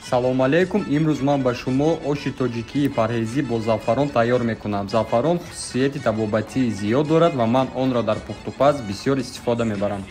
Салом алейкум. Имрӯз ман ба шумо оши тоҷикии парҳезӣ бо заъфарон тайёр мекунам. Заъфарон хусусияти табобатии зиёд дорад ва ман онро дар пухтупаз бисёр истифода мебарам.